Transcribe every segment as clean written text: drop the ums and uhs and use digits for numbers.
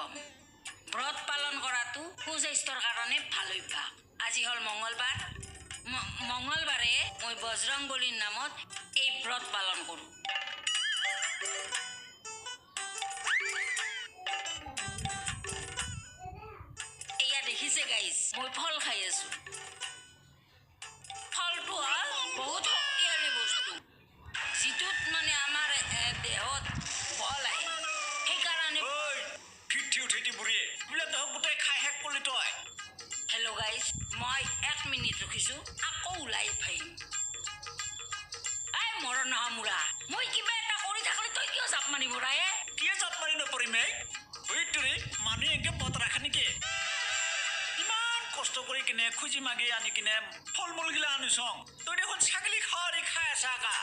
ক'ম, ব্ৰত পালন কৰাটো সুস্বাস্থ্যৰ কাৰণে ভাল অভ্যাস। আজি হ'ল মঙলবাৰ। মঙলবাৰে মই বজৰং বলীৰ নামত এই ব্ৰত পালন কৰোঁ। এয়া দেখিছে গাইজ, মই ফল খাই আছো। ফলটো হ'ল বহুত শক্তিশালী বস্তু, যিটোত মানে আমাৰ দেহত বল আহে, সেইকাৰণে। পিঠি উঠাই দি বুঢ়ীয়ে এইবিলাক দেখোন গোটেই খাই শেষ কৰিলি তই। হেল্ল' গাইজ, মই 1 মিনিট ৰখিছোঁ, আকৌ ওলাই আহিম। এই মৰণ নহা মূৰা, মই কিবা এটা কৰি থাকিলে তই কিয় জাপ মাৰিব ৰা? এ কিয় জাপ মাৰি নপৰিম? এই সেইটোৰে মানুহে এনকে বত ৰাখে নেকি? ইমান কষ্ট কৰি কিনে খুজি মাগি আনি কিনে ফল মূলগিলা আনিছং, তই দেখোন ছাগলী খাৱাৰি খাই আছা। আকা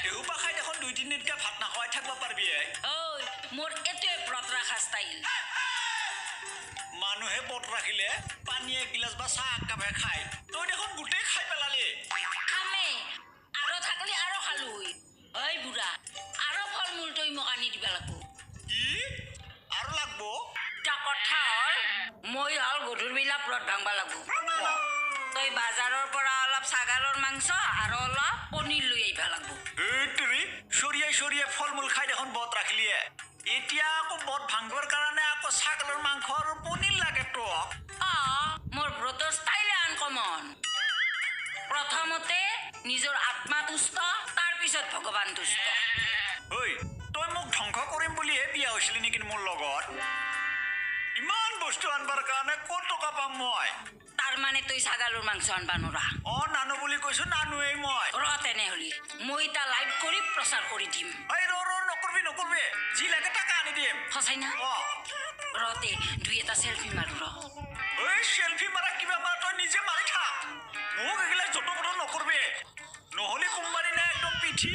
এসোপা খাই দেখোন 2 তিনিদিনকে ভাত নাখোৱাই থাকিব পাৰিবি। ঐ, মোৰ এইটোৱে ব্ৰত ৰখা ষ্টাইল। মানুহে ব্ৰত ৰাখিলে পানী এগিলাচ বা চাহ একাপহে খায়, তই দেখোন গোটেই খাই পেলালি। খামেই, আৰু থাকলি আৰু খালো। ঐ বুঢ়া, আৰু ফল মূল তই মোক আনি দিবা লাগব। কি আৰু লাগব? এটা কথা হ'ল, মই হ'ল গধূলিবেলা ব্ৰত ভাঙবা লাগব। তই বাজাৰৰ পৰা অলপ ছাগালৰ মাংস আৰু অলপ পনীৰ লৈ আহিবা লাগব। এইটোৰে চৰিয়াই চৰিয়াই ফল মূল খাই দেখোন ব্ৰত ৰাখিলিয়ে, এতিয়া আকৌ ব্ৰত ভাঙিবৰ কাৰণে আকৌ ছাগলৰ মাংস আৰু পনীৰ লাগে তোক? মোৰ ব্ৰতৰ ষ্টাইলে আনকমন। প্ৰথমতে নিজৰ আত্মা তুষ্ট, তাৰপিছত ভগৱান তুষ্ট। ঐ, তই মোক ধ্বংস কৰিম বুলিহে বিয়া হৈছিলি নেকি মোৰ লগত? ইমান বস্তু আনবাৰ কাৰণে ক'ত টকা পাম মই? তাৰমানে তই ছাগালৰ মাংস আনবা নোৰা? অ, নানো বুলি কৈছো, নানোৱেই মই। ৰ তেনেহ'লে, মই এটা লাইভ কৰি প্ৰচাৰ কৰি দিম। এই ৰ ৰ, নকৰবি নকৰবি, যি লাগে টাকা আনি দিম। সঁচাই না? অ। ৰতে, দুই এটা চেলফি মাৰো ৰ। ঐ, চেলফি মাৰা কিবা মাৰা, তই নিজে মাৰি থাক, মোক এইগিলা যত পত নকৰবি, নহ'লে কোনোবা দিনা একদম পিঠি